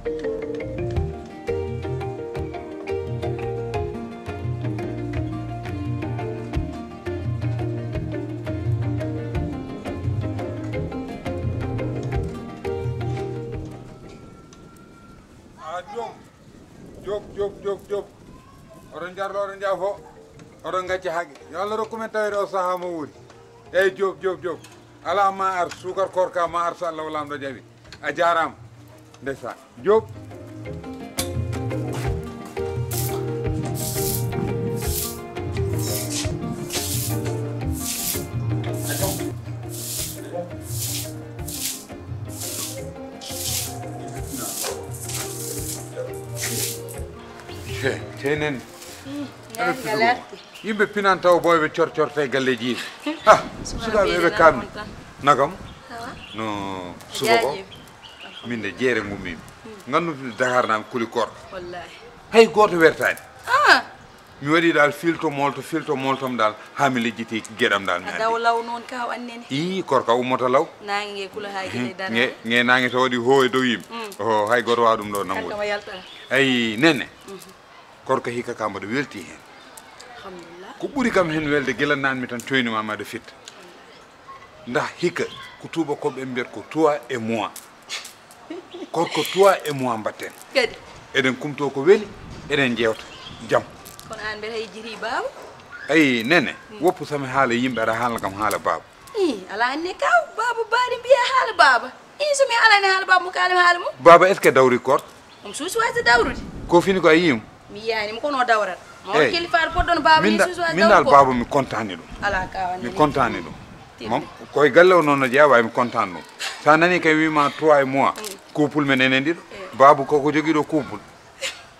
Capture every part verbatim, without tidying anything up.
Ah, Diop. Diop, Diop, Diop, Diop. Oɗon jarlo, oɗon jaafo, oɗon ngacca haqqe. Yo Allah rokku men tawede o sahaa mo wuuri. Eyyi, Diop, Diop, Diop. Alaa ma ar suukar koorka ma ar so Allah o Laamɗo jaɓi. A jaaraama. Ndeysaan. Diop. He, tenen. Yimɓe pinan taw boyɓe cor corta e galleji yimɓe. Ah, sukaaɓe eɓe kamni. Nakam? No suka ko? Min de jeere ngummimi. Nganndude Dakar nan kuli korka. Wallahi. Hay gooto wertaani. Ah. Mi waɗi dal filto molto, filto molto mi dal, haa mi lijjiti geɗam dal mi a andi. Daw law noon ka o annene. Ii, korka ummata law. Naange nge kula haa gite dara. Nge, nge naange so waɗi hoo e dow yimɓe. Mm. Oh, hay gooto waawa ɗum ɗo nangude. Ay, nene. Mhm. Korka hikka ka mboɗo welti heen. Alhamdulillah. Ko ɓuri kam heen welde gila nan mi tan coyni ma maɗa fitta. Ndax hikka ko tuubakooɓe ɓe mbiyata ko trois et mois. Korka trois et mois mbatten. Kadi. Eɗen kumto ko weli, eɗen jeewta jam. Kono aan mbeɗa yejjiti baaba. Ayi, nene, woppu sami haala yimɓe aɗa haalna kam haala baaba. Ih, alaa anne kaw, baaba baari mbiya haala baaba. Ih, so mi haalani haala baaba mo kaalimi haala mum. Baaba, est-ce que dawri korka? Omo suusi waasde dawrude. Ko fini ko a yii mo? Mi yiyaani mo kono o dawrat. Ma on kilifa aɗa poɗɗono baaba ni suusi waasde dawrude. Min dal baaba mi kontaani ɗum. Alaa kawa. Mi kontaani ɗum. Mam, koye galle o noon no jeyaa, waawi mi kontaan ɗum. So a nanii kay wiima trois mois, couple men enen ɗiɗo. Eh. Baaba ko ko jogiiɗo couple.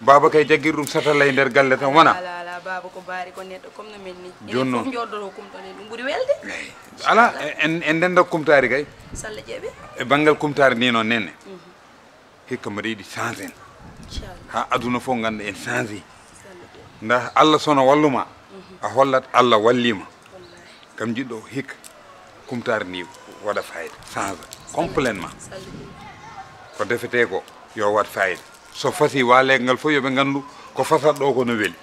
Baaba kay jaggiri ɗum satalla e nder galle tan wona. Ala, ala, baaba ko baari ko neɗɗo comme no men ni. Jooni noon. Enen fof njooɗoto kumɗon en, ɗum ɓuri welde. Eyi. Ala, en, en ndenda kumtaari kay. Salla jeeɓi. E banngal kumtaari ni noon nene. Mhm. Hikka mbaɗa yiɗi changé en. Inchallah. Haa aduna fof ngannda en changé. Salla jeeɓi. Nda Allah sono walluma, mhm, a hollat Allah wallima. Wallahi. Kam jiɗɗo hikka kumtaari ndi waɗa fayida, change complètement. Ko defete ko yo waɗ fayida. So fasi walegal fof yo ɓe ngandu ko fasat ɗo ko no weli.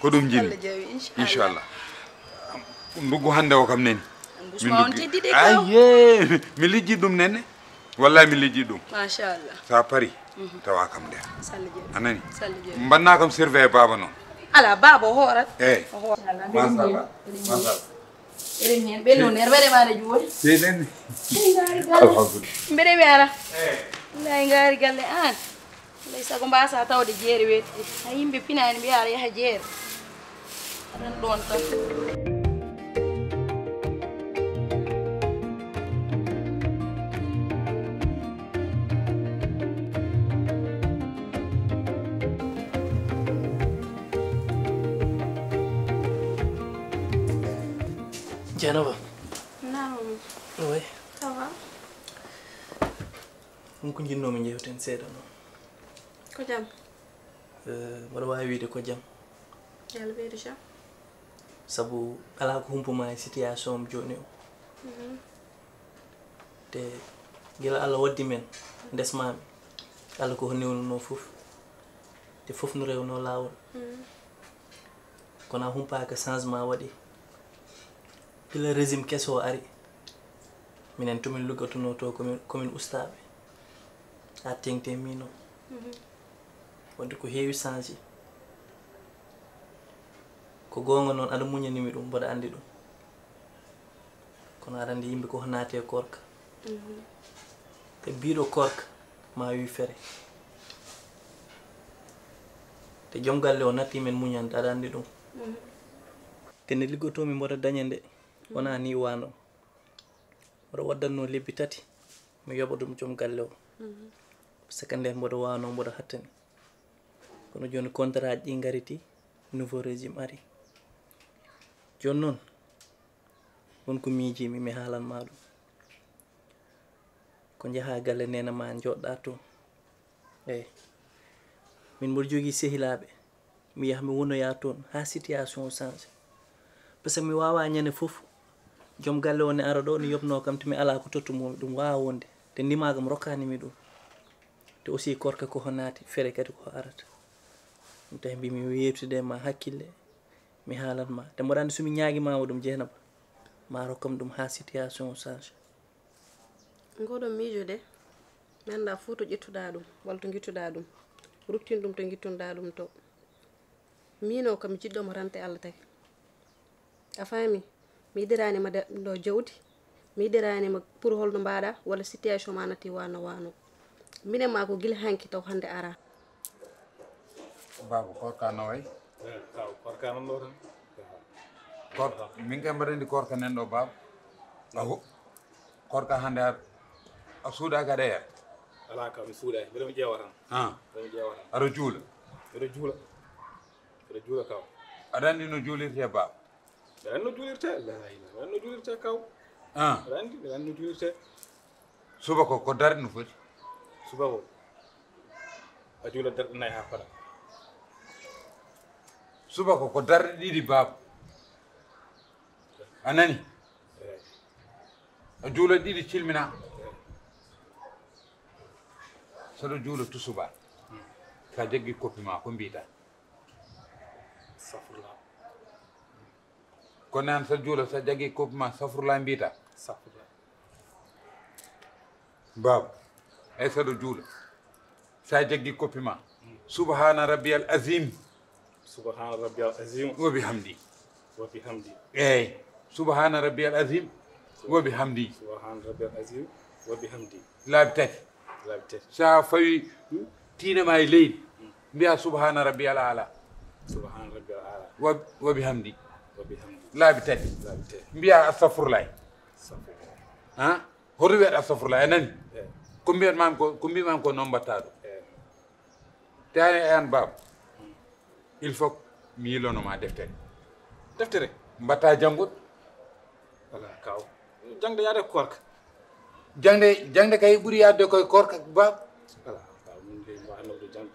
Ko ɗum jinmi. Inchallah. Nduggu hannde o kam neni. Min nduggi. Aye, mi lijji ɗum nene. Wallahi mi lijji ɗum. Machallah. Sa pari, mhm, tawa kam nder. Salla jeeɓi. A nani? Salla jeeɓi. Mbanna kam surveille baaba noon. Ala baaba o hoorat. Eyi. O hoorat. Machallah. Machallah. Eɗen heen ɓenno nder mbeɗe maɗa juuɗe. Seyɗen. Alhamdulillah. Mbeɗe mi ara. Eyi. Wallahi ngaari galle aan. Alay sago mbasa tawde jeere weeti. Hay yimɓe pinaani mbiya aɗa yaha jeere. Aɗan ɗoon tan. Dieynaba. Naam. Oui. Ça va? Ɗum ko njinnoomi njewten seeɗa noon. Ko jam? Eh, mboɗo waawi wiyde ko jam. Yalla ɓeydu jam. Sabu alaa ko humpuma e situation am jooni o. Mhm. Te gila Allah waddi men, ndesmaami. Allah ko newnunoo fof. Te fof no rewnoo laawol. Mhm. Kono a humpaaka changement waɗi. Gila régime keso o ari, minen to min liggotonoo to, komin, komin ustaaɓe. Haa teeŋti e miin o. Mhm. Waɗde ko heewi changé. Ko goonga noon, aɗa muñani mi ɗum, mboɗo anndi ɗum. Kono aɗa anndi yimɓe ko naati e koorka. Mhm. Te biiɗo koorka, ma wi fere. Te joom galle o natti men muñande, aɗa anndi ɗum. Mhm. Te nde liggotoomi mboɗo daña nde, wonaa ni waano. Mboɗo waɗdanno lebbi tati, mi yoɓa ɗum joom galle o. Mhm. Saka nden mboɗo waano, mboɗo hattani. Kono jooni contrat ji ɗi ngariti, nouveau régime ari. Jooni noon, won ko miijiimi, mi haalan ma ɗum. Ko njaha galle neene ma, njoɗɗa toon. Eyi. Min mboɗo jogii sehilaaɓe. Mi yaha mi wonoya toon haa situation o change. Parce que mi waawaa ñande fof joom galle o ne ara ɗo, ne yoɓnoo kam, te mi alaa ko tottu-mi ɗum, waawaa wonde. Te ndimaaka mi rokkaani mi ɗum. Te aussi korka ko ho naati, fere kadi ko ho arata. Ɗum tawi mbimi mi yeewtida e ma hakkille, mi haalan ma. Te mboɗa anndi so mi ñaagi ma o ɗum Jeynaba, ma rokkam ɗum haa situation o change. Ngoɗo miijo de, mi annda fuu to ƴettuɗa ɗum, walla to ngittuɗa ɗum. Ruttin ɗum to ngittunɗa ɗum to. Miino kam mi jiɗɗo mo rante Allah tagi. A faami? Mi yiɗiraani ma de ɗo jawdi. Mi yiɗiraani ma pour holno mbaɗa walla situation ma nati wano wano. Minen ma ko gila hanki taw hannde ara. Baaba, korka no way? Eh, kaw korka nan ɗo tan. Kor min kay mbaɗa andi korka nan ɗo, baaba. Aho. Korka hannde ar a suuɗaka ɗa yar? Ala kaw mi suuɗay, mbeɗa mi ƴeewa tan. Ah, Mbeɗa mi ƴeewa tan. Aɗa juula? Mbeɗa juula. Mbeɗa juula kaw. Aɗa andi no juulirte, baaba? Mbeɗa anndi no juulirte. La ilaha, mbeɗa anndi no juulirte kaw. Ah, Mbeɗa anndi, mbeɗa anndi no juulirte. Subaka ko darde no foti? Subaka a juula darɗe nayi haa fada. Subaka ko darɗe ɗiɗi, baaba. A nani? Eh, A juula ɗiɗi cilmina. Saɗa juula tusuba. Sa jaggi koppi ma ko mbiyta? Safurla. Ko nan sa juula sa jaggi koppi ma safurla mbiyta? Safurla. Baaba, ay saɗa juula. Sa jaggi koppi ma. Subhana rabbiyal azim Subhana rabbiyal azim wa bihamdi. Wa bihamdi. Eyyi. Subhana rabbiyal azim wa bihamdi. Subhana rabbiyal azim wa bihamdi. Laabi tati. Laabi tati. Sa fawi tiinde ma e leydi, mbiya subhana rabbiyal ala. Subhana rabbiyal ala. Wa, wa bihamdi. Wa bihamdi. Laabi tati. Laabi tati. Mbiya astafurlahi. Safurla. Ha? Hoto wiyat astafurlahi, a nani? Eh, Ko mbiyat mam ko, ko mbimam ko noon mbatta ɗum. eh. Te an e an, baaba, il faut mi yilano ma deftere. Deftere. Mbatta janngude. Ala kaw. Jangde yaade ko korka. Jangde, jangde kay ɓuri yaade koye korka, baaba. Ala kaw, min de mi wawi nawde jangde.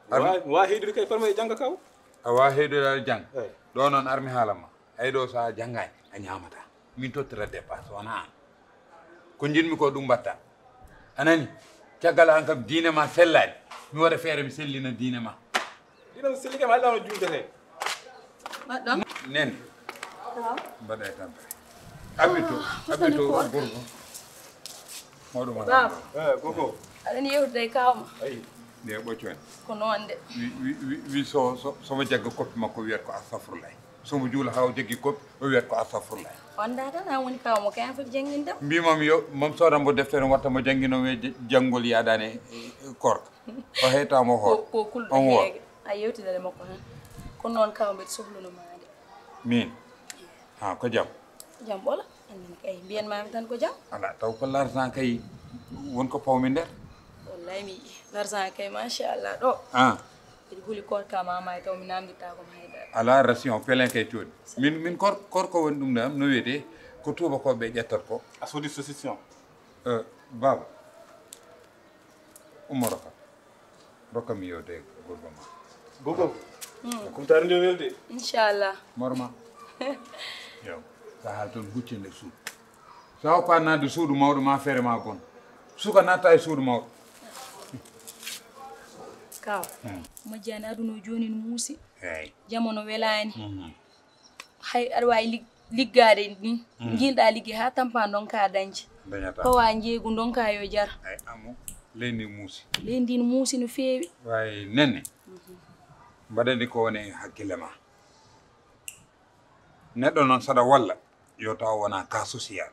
Abi- Wa wa heydude kay farma e janga kaw. A wawa heydude aɗa jannga. Eyi. Ɗo noon armi haala ma. Ay ɗo sa janngani a ñamata. Min tottira dépasse wona an. Ko jiɗmi ko ɗum mbatta. A nani? Caggal an kam diine ma sellani. Mi waɗa feere mi sellina diine ma. Diine mi selli kam haɗa no juldete. Waɗɗon. Nen. Waaw. Mbaɗa e tampere. Abito, Waɗɗon e abito koor. Gorko. Mawɗo ma. Baaba. Eh, koko. Aɗani yewtude e kawma. Ayi. Nde ɓocco en. Ko noon de. Wi, wi, wi, wi so, so, somo jagga koppi makko wiyat ko astafurlay. Somo juula haw jaggi koppi o wiyat ko astafurlay. Wonda tan an woni kawmo kay an foti janngindam. Mbimam yo, mam sodanmo deftere watta mo janngino we j-, janngol yaɗani e, e, korka. O heytamo Ko hoor. Ko kulɗo On wo. Heege. A yewtidere makko tan. Kono noon kaw mbeɗa sohluno maade. Min. Ha, ko jam? Jam ɓola. Amin kay mbiyan mami tan ko jam. Ala, taw ko l'argent kay won ko pawmi nder. Wallahi mi yiɗi. L'argent kay machallah ɗo. Ah, Mbiɗa huli korka mama e taw mi namdittako mo haydara. ala ration pelen kay coodi. Min, min kor, korko woni ɗum ɗam no wiyete ko tubakoɓe ƴettat ko. A sodi saucisson. Eh, baaba. Umoro ka. Rokka mi yewde gorko ma. Gogo. Kumtare nde welde. Inchallah. Morma. Yo. Sa haal toon hucce nder suudu. Sa hoppa naatde suudu mawɗo ma feere ma bon. Suka natta e suudu mawɗo. Kaw. Majjani aduna o joni no muusi. Eyyi. Jamano welani. Mhm. Hay aɗa wawi lig- liggaade ni. Jiiɗa ligge ha tampa donka dañde. Dañata. Kowa jeegu donka yo jar. Ay amo. Leydi muusi. Leydi ndi no muusi no feewi. Way nene. Mbaɗani ko woni e hakkille ma. Neɗɗo noon saɗa walla yo taw wona cas social.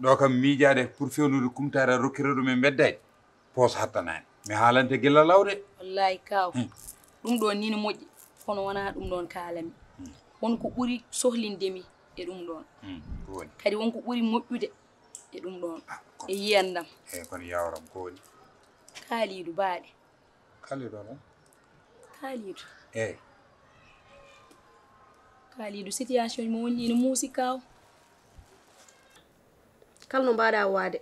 Ɗo kam miijaade pour fewnude kumtare rokkira ɗum e mbeddayde. Poos hattanani. Mi haalante gila lawde. Wallahi kaw. Ɗum ɗo ni no moƴƴi. Kono wona ɗum ɗon kaalami. Won ko ɓuri sohlindemi e ɗum ɗon. Hmm, ko woni. Kadi won ko ɓuri moƴƴude e ɗum ɗon. Ah, ko- E yiyandam. Eyyi, kono yawram ko woni. Kaalidu baaɗe. Kaalidu ɗo. Kaalidu. Eyyi. Kaalidu situation mo woni ene muusi kaw. Kala no mbaɗa waade,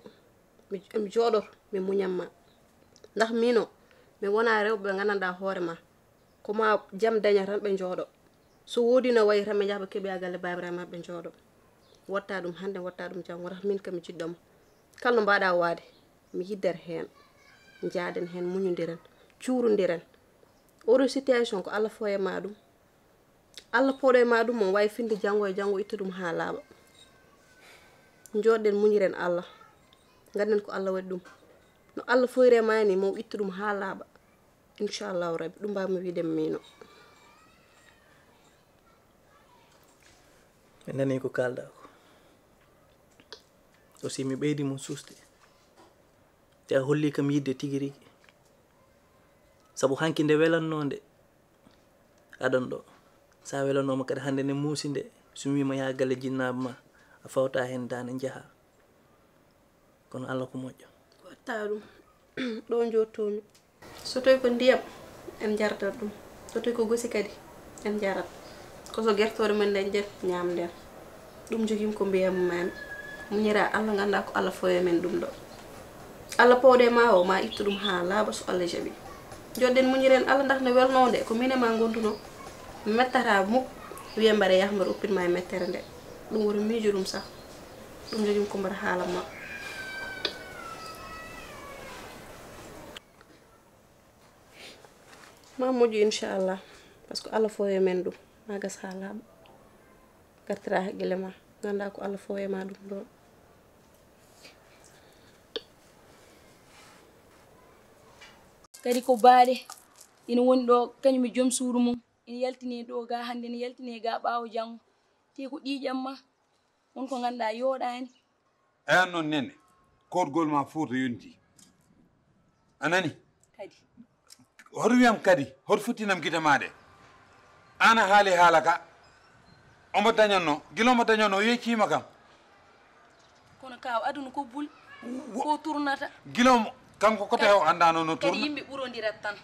mi mi jooɗoto, mi muñan ma. Ndax miino, mi wona rewɓe ɓe nganndanɗaa hoore ma. Ko ma jam daña tan ɓe njooɗo. So woodi no wayi tan ɓe njaha ɓe keɓoya galle baabiraaɓe maɓɓe njooɗo. Watta ɗum hannde, watta ɗum janngo, ndax min kam mi jiɗɗo ma. Kala no mbaɗa waade, mi yiddere heen. Njaaden heen, muñondiren, cuurondiren. Oɗo situation ko Allah fooyee ma ɗum. Allah fooyee ma ɗum, mo waawi finde janngo e janngo, itta ɗum haa laaɓa. Njooɗɗen, muñiren Allah. Ngannden ko Allah waɗi ɗum. No Allah fooyre ma ni, mo itta ɗum haa laaɓa. Inchallahu Rabbi, ɗum mbaawmi wiide miino. Mi nanii ko kaalɗaa ko. Aussi, mi ɓeydi mo suusde. Te a holli kam yiɗde tigi rigi. Sabu hanki nde welannoo nde, aɗon ɗo. So a welanooma kadi hannde nde muusi nde, so mi wiima yaha galle jinnaaɓe ma, a fawta heen daande njaha. Kono Allah ko moƴƴo. Watta ɗum. Ɗo njottomi. So tawi ko ndiyam, en njardat ɗum. So tawi ko gosi kadi, en njarat. Ko so gertoore men nde njet, ñaamden. Ɗum jogimi ko mbiyammaami. Muñira Allah, ngannda ko Allah fooyee men ɗum ɗo. Allah fooyee ma o, ma ittu ɗum haa laaɓa so Allah jaɓi. Njooɗɗen muñiren Allah, ndax nde welnoo nde, ko min e ma ngonduno. Mi mettata muk, wiye mbare yah mbare uppit ma e mettere nde. Ɗum woto miijo ɗum sah. Ɗum jogimi ko mbaɗa haalan ma. Ma moƴƴu inchallah, parce que Allah fooyee men ɗum. Ma gas haa laaɓa. Gartira haqqille ma, ngannda ko Allah fooyee ma ɗum ɗo. Kadi ko baaɗe ina woni ɗo, kañum e joom suudu mum, ina yaltine ɗo ga hannde, ina yaltine ga ɓaawo janngo. Te ko ƴiiƴam ma, won ko ngannduɗaa yooɗaani. Aan noon Nene, koorgol ma Fuuta yonti. A nani? Kadi. Hoto wiyam kadi, hoto futtinam gite ma ɗe. Aan a haali haala ka. Omo dañannoo, gila omo dañannoo, yeccima kam. Kono kaaw, aduna ko bul, ko tournata. Gila omo, kanko ko tawi o anndaano no tourna. Kadi yimɓe ɓurondirat tan.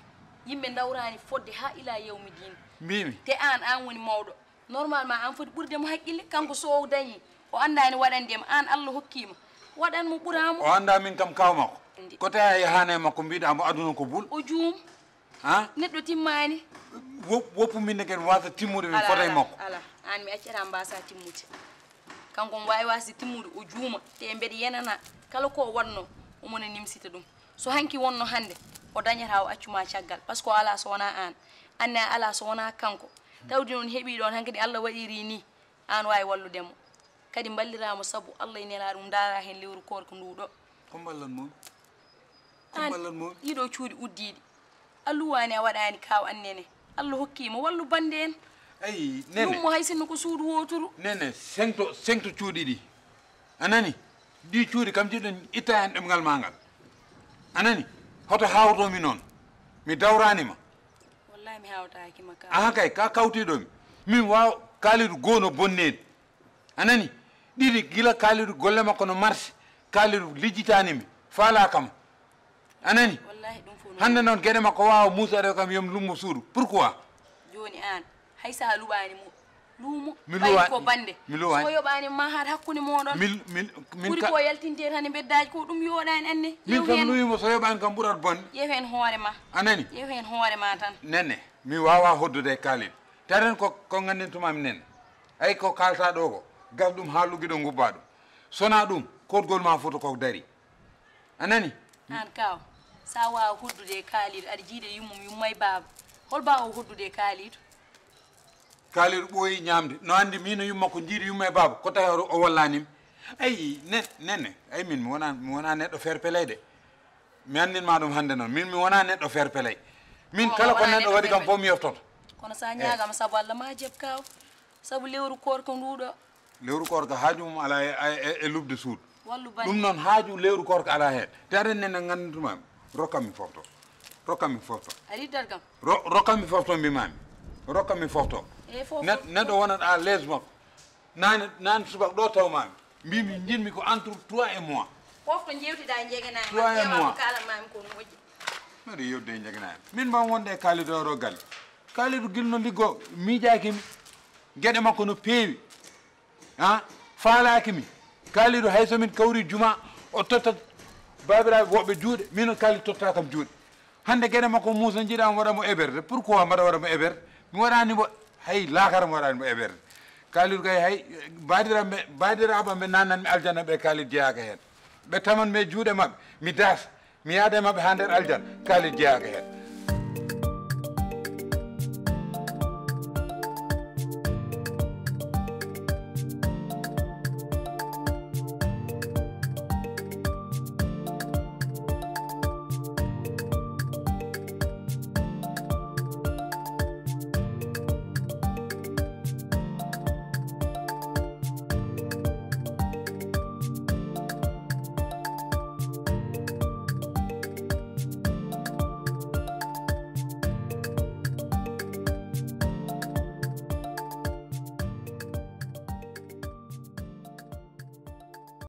Yimɓe ndawraani fodde haa ilaa yawmi diin. Mbiimi. Te aan, aan woni mawɗo. Normalement aan foti ɓurde mo haqqille, kanko so o dañii, o anndaani waɗande ma, aan Allah hokkii ma, waɗan mo ɓuraa mo. O anndaa min kam kaaw makko. Ko tawi a yahaani e makko mbiɗa mo aduna ko bul. O juum. Ha? Neɗɗo timmaani. Wo- Woppu min ne kadi wasa timmude min fota e makko. Alaa, aan mi accata mbaasa timmude. Kanko omo waawi waasde timmude, o juuma, te mbeɗa yenana kala ko o waɗnoo, omo na nimsita ɗum. So hanki wonno hannde, o dañataa o accu ma caggal, parce que o alaa so wonaa aan. Aan ne a alaa so wonaa kanko. Tawde noon heɓii ɗoon hankadi Allah waɗirii nii, aan waawi wallude mo. Kadi mballiraa mo sabu Allah e Nelaaɗo mum, ndaaraa heen lewru koorka nduu ɗo. Ko mballan mo mi? Ko mballan mo mi? Ɗii ɗoo cuuɗi uddiiɗi, a luwaani a waɗaani kaaw aan Nene. Allah hokkii ma, wallu bannde en. Ayi Nene. Ɗum mo hay sinno ko suudu wooturu. Nene, seŋto, seŋto cuuɗi ɗii. A nani? Ɗii cuuɗi kam jiɗɗen itta heen ɗemngal maa ngal. A nani? Hoto haawto mi noon. Mi dawraani ma. Wallahi mi haawtaaki ma kaaw. Aha kay, ka kawtiiɗo mi. Min waaw Kaalidu goo no bonneede. A nani? Ɗiɗi gila Kaalidu golle makko no marche, Kaalidu lijjitaani mi, faalaaka ma. A nani? Wallahi ɗum fof no. Hannde noon geɗe makko waawa muusaade kam yo mi lummo suudu. Pourquoi? Jooni aan, hay so a luɓaani mo, luumo. Mi luwaani. Ɓay ko bannde. Mi luwaani. So o yoɓaani ma haat hakkunde mooɗon. Min, min, min. Ɓuri ko yaltintee tan e mbeddaaji ko ɗum yooɗaani aan ne. Min kam luwiimo so yoɓaani kam ɓurat bonde. Ƴeew heen hoore ma. A nani? Ƴeew heen hoore ma tan. Nene, mi waawaa hoddude e Kaalidu. Taren ko ko nganndintumaa mi Nene. Ay ko kaaltaa ɗoo ko, gas ɗum haa luggiɗo ngubbaa ɗum. So wonaa ɗum, koɗgol maa foto ko darii. A nanii? Aan kaaw, so a waawaa hoddude e Kaaliidu, aɗa jiida yummum yumma e baaba. Hol baa o hoddude e Kaaliidu? Kaaliidu ɓooyii ñaamde. No anndi miin e yumma ko njiidi yumma e baaba, ko tawi o wallaani mi. Ay, Nene, ay miin mi wonaa, mi wonaa neɗɗo fair-play de. Mi anndin maa ɗum hannde noon, miin mi wonaa neɗɗo fair-play. Miin kala ko neɗɗo waɗi kam fof mi yoftoto. Kono so a ñaagaama sabu Alla maa jeeb kaaw, sabu lewru koorka nduu ɗoo. Lewru koorka haaju mum alaa e, e, e luɓde suudu. Wallu bannge. Ɗum noon haaju lewru koorka alaa heen. Te aɗa anndi Nene nganndintu maa mi, rokkan mi fofto. Rokkan mi fofto. A riddat kam. Ro, rokkan mi fofto mbiimaa mi. Rokkan mi fofto. Eey fof. Neɗɗo wonat à l'aise makko. Naane, naane subaka ɗo tawmaami. Mbiimi njiɗmi ko entre trois et mois. Fof ko njeewtiɗaa e njeganaami ma, ƴeewa ko kaalanmaami ko moƴƴi. Mbeɗa yewtude e njeganaami. Min mbaaw wonde e Kaalidu o ɗo galle. Kaalidu gila no liggoo, miijaaki mi. Geɗe makko no peewi. Ha? Faalaaki mi. Kaalidu hay so min kawri juma, o tottat baabiraaɓe woɓɓe juuɗe, min Kaalidu totta kam juuɗe. Hannde geɗe makko Muusa njiɗaa mi waɗa mo héberge. Pourquoi mbaɗa waɗa mo héberge? Mi waɗaani mo hay laakara mi waɗaani mo héberge. Kaalidu kay hay baadiraaɓe, baadiraaɓe am ɓe naatnan mi aljanna ɓe Kaalidu jeyaaka heen. Ɓe taman mi e juuɗe maɓɓe, mi daasa. Mi yaada e maɓɓe haa nder aljanna. Kaalid jeyaaka heen.